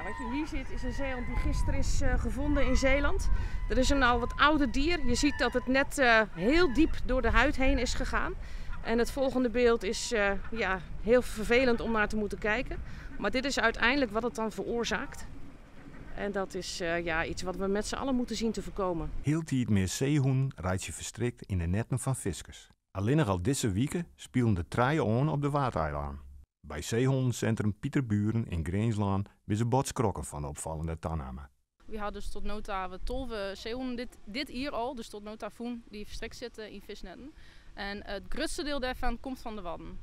Wat je hier ziet is een zeehond die gisteren is gevonden in Zeeland. Dat is een al wat ouder dier. Je ziet dat het net heel diep door de huid heen is gegaan. En het volgende beeld is ja, heel vervelend om naar te moeten kijken. Maar dit is uiteindelijk wat het dan veroorzaakt. En dat is ja, iets wat we met z'n allen moeten zien te voorkomen. Hieltyd mear seehûnen reitsje ferstrikt yn de netten fan fiskers. Allinnich al dizze wike spielen der trije oan op de Waadeilannen. By Zeehondencentrum Pieterburen yn Grinslân binne se bot skrokken fan de opfallende taname. Wy ha dus oant no ta 12 seehûnen dit jier al, dus oant no ta fûn, dy't ferstrikt sitte yn fisnetten. En it grutste diel dêrfan komt fan de Wadden.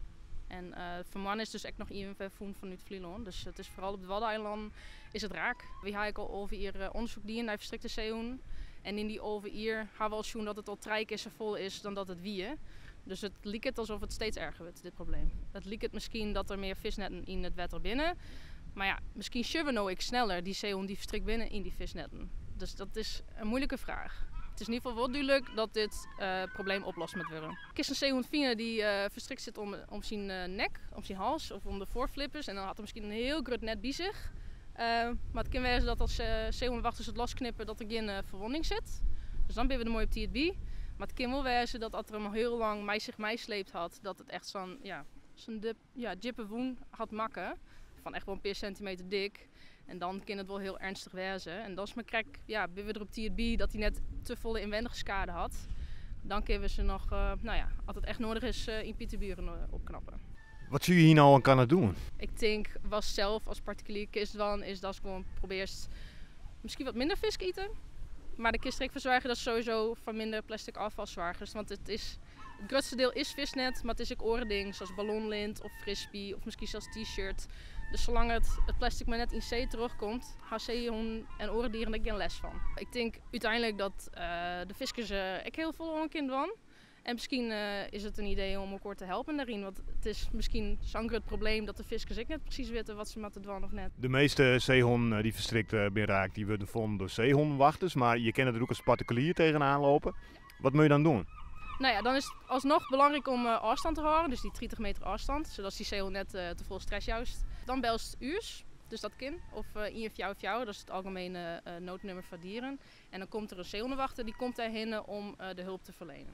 En fan 'e moarn is dus ek noch ien fûn fanút Flylân. Dus it is foaral op de Waddeneilannen is it raak. Wy ha ek al 11 jier ûndersyk dien nei ferstrikte seehûnen. En yn dy 11 jier ha we al sjoen dat it al trije kear safolle is dan dat it wie. Dus it liket asof it steeds erger wurdt, dit probleem. It liket miskien dat der mear fisnetten yn it wetter binne. Mar ja, miskien sjogge we no ek sneller dy seehûnen dy't ferstrikt binne yn dy fisnetten. Dus dat is in muoilike fraach. It is yn ieder gefal wol dúdlik dat dit probleem oplost moat wurde. Kinst in seehûn fine dy't ferstrikt sit om syn nek, om syn hals of om de foarflippers en dan hat er miskien in hiel grut net by sich. Mar it kin wêze dat as seehûnewachters it losknippe dat der gjin ferwûning sit. Dus dan binne we der moai op tiid by. Mar it kin wol wêze dat as er him al hiel lang mei sich meisleept hat, dat it echt sa'n ja, sa'n ja, djippe wûn hat makke, fan echt wol in pear sintimeter dik. En dan kin it wol hiel earnstich wêze. En dan is mar krekt, ja, binne we der op tiid by dat hy net te folle ynwendige skade hat. Dan kinne we se noch, no ja, as it echt nedich is, yn Pieterburen opknappe. Wat soe je hjir no oan kinne dwaan? Ik tink, watst sels as partikulier kinst dwaan, is datst gewoan probearrest miskien wat minder fisk ite. Mar dan kinst der ek foar soargje datst sowieso foar minder plastic ôffal soargest. Want it grutste diel is fisnet, mar it is ek oare dingen, sa as ballonlint of frisbee of miskien sels t-shirt. Dus salang it plastic mar net yn see terjochtkomt, ha seehûnen en oare dieren der gjin lêst fan. Ik tink úteinlik dat de fiskers ek hiel folle oan kinne dwaan. En miskien is it in idee om elkoar te helpen dêryn. Want it is miskien sa'n grut probleem dat de fiskers ek net presys witte wat se moatte dwaan of net. De measte seehûnen dy't ferstrikt binne raakt, dy wurde fûn troch seehûnewachters. Mar je kinne der ek as partikulier tegenaan lope. Wat moatte je dan dwaan? No ja, dan is it asnoch belangryk om ôfstân te hâlden, dus dy 30 meter ôfstân, sadat dy seehûn net te folle stress joust. Dan belst ús, dus dat kin, of 144, dat is it algemiene noodnûmer foar dieren. En dan komt der in seehûnewachter, dy komt dêrhinne om de help te ferlienen.